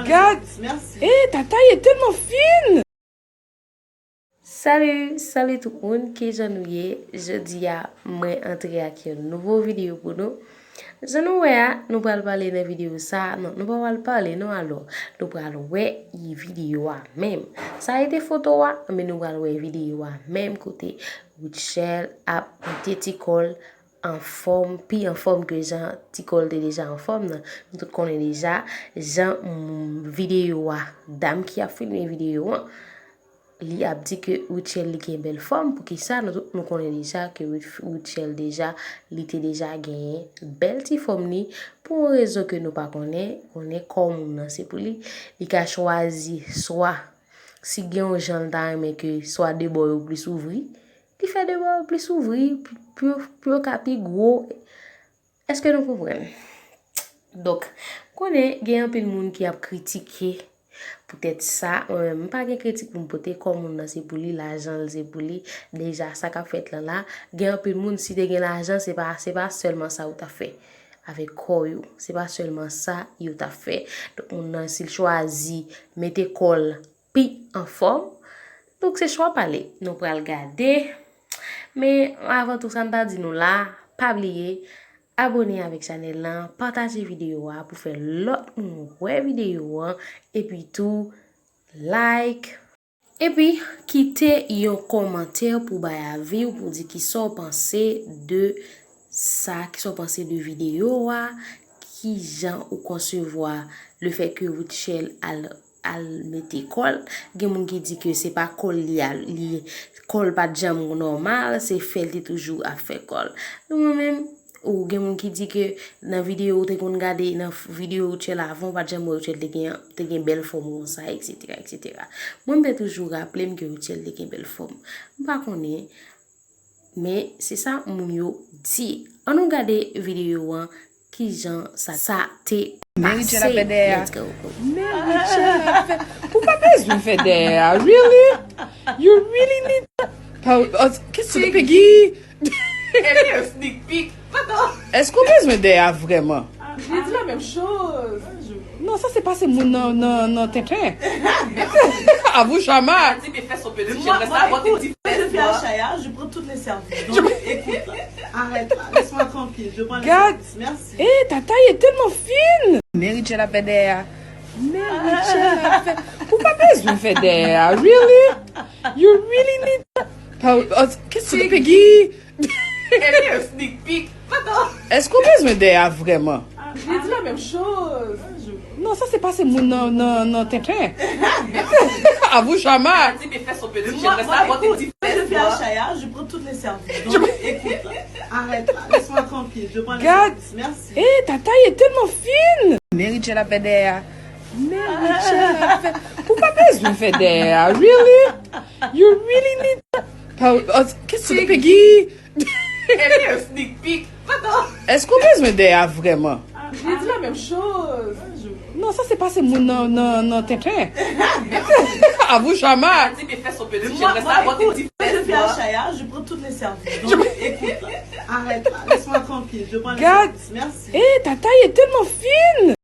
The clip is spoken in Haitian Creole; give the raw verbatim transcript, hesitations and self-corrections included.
Gad! Eh, Tatay e tèlman fin! Salut, salut tout moun, kijan nou ye? Jodi a, mwen antre ak yon nouvo videyo pou nou. Jan nou wè a, nou pral pale nan videyo sa a. Non, nou pa pral pale non, alò. Nou pral wè videyo a menm. Sa a te foto a, men nou pral wè videyo a menm kote Rutshelle ap mete ti kò l anfòm, pi anfòm ke jan ti kò l te deja anfòm nan. Nou tout konnen deja jan, mm, videyo a, dam ki ap filme videyo an, li ap di ke Rutshelle li gen bèl fòm. Poukisa? Nou tout nou konnen deja ke Rut-, Rutshelle deja, li te deja genyen bèl ti fòm li. Pou yon rezon ke nou pa konnen, konnen kò moun nan se pou li. Li ka chwazi swa, si gen yon jan l ta renmen ke swa de bò yo plis ouvri, li fè de bò yo plis ouvri, pou, pou, pou yo ka pi gwo. Èske nou konprann? Donk, konnen gen anpil moun ki ap kritike poutèt sa. Mwen menm, m pa gen kritik pou m pote, kò moun nan se pou li, lajan l se pou li. Deja, sa k ap fèt lan la, gen anpil moun, si te gen lajan, se pa, se pa sèlman sa yo t ap fè avèk kò yo. Se pa sèlman sa yo t ap fè. Donk, moun nan, si l chwazi mete kò l pi anfòm. Donk, se chwa pa li. Nou pral gade. Men, avan tou sa, m ta di nou la, pa bliye, abone avèk chanèl lan, pataje videyo a pou fè lòt moun wè videyo an, epi tou, like. Epi, kite yon kòmantè pou bay avi w, pou di kisa w panse de sa, kisa w panse de videyo a, kijan ou konsevwa le fè ke Rutshelle al al mete kò l. Gen moun ki di ke se pa kò l li a, li, kò l pa t janm nòmal, se fè l te toujou ap fè kò l. Men mwen menm, ou gen moun ki di ke nan videyo ou te konn gade, nan f-, videyo Rutshelle avan, ou pa t janm wè Rutshelle te gen, te gen bèl fòm konsa, etsetera, etsetera. Mwen, m te toujou raple m ke Rutshelle te gen bèl fòm. M pa konnen, men se sa moun yo di. Ann nou gade videyo an, kijan sa, sa te pase. Men Rutshelle ap fè dèyè a. Let's go. Men Rutshelle ap fè. Ou pa bezwen fè dèyè a, really? You really need. Pa, oh, kèsyon de Peggy. Ebyen, sneak peek. Èske w bezwen dèyè a vrèman? Li di la menm choz. Non, sa se pase moun nan, nan, nan tenten. Avou Chama. Di, mais fais un peu de Moi, moi, écoute, je fais à Chaya, je prends toutes les services. Donc, écoute, là, arrête là, laisse-moi tranquille, je prends les services. Merci. Eh, Tatay e tèlman fin! Men Rutshelle ap fè dèyè a. Men Rutshelle ap fè. Ou pa bezwen fè dèyè a, really? You really need. Pa, oh, kèsyon de Peggy. Ebyen, sneak peek. Èske w bezwen dèyè a vrèman? Li di la menm choz. Non, sa se pase moun nan, nan, nan tenten. Avou Chama. Di, mais fais un peu de Moi, moi, écoute, je fais à Chaya, je prends toutes les services. Donc, écoute, là, arrête là, laisse-moi tranquille, je prends les services. Merci. Eh, Tatay e tèlman fin! Men Rutshelle ap fè dèyè a. Men Rutshelle ap fè. Ou pa bezwen fè dèyè a, really? You really need. Pa, oh, kèsyon de Peggy. Ebyen, sneak peek. Èske w bezwen dèyè a vrèman? Li di la menm choz. Non, sa se pase moun nan, nan, nan tenten. Avou Chama. Di, mais fais un peu de Moi, moi, écoute, je fais à Chaya, je prends toutes les services. Donc, écoute, là, arrête là, laisse-moi tranquille, je prends les services. Merci. Eh, Tatay e tèlman fin!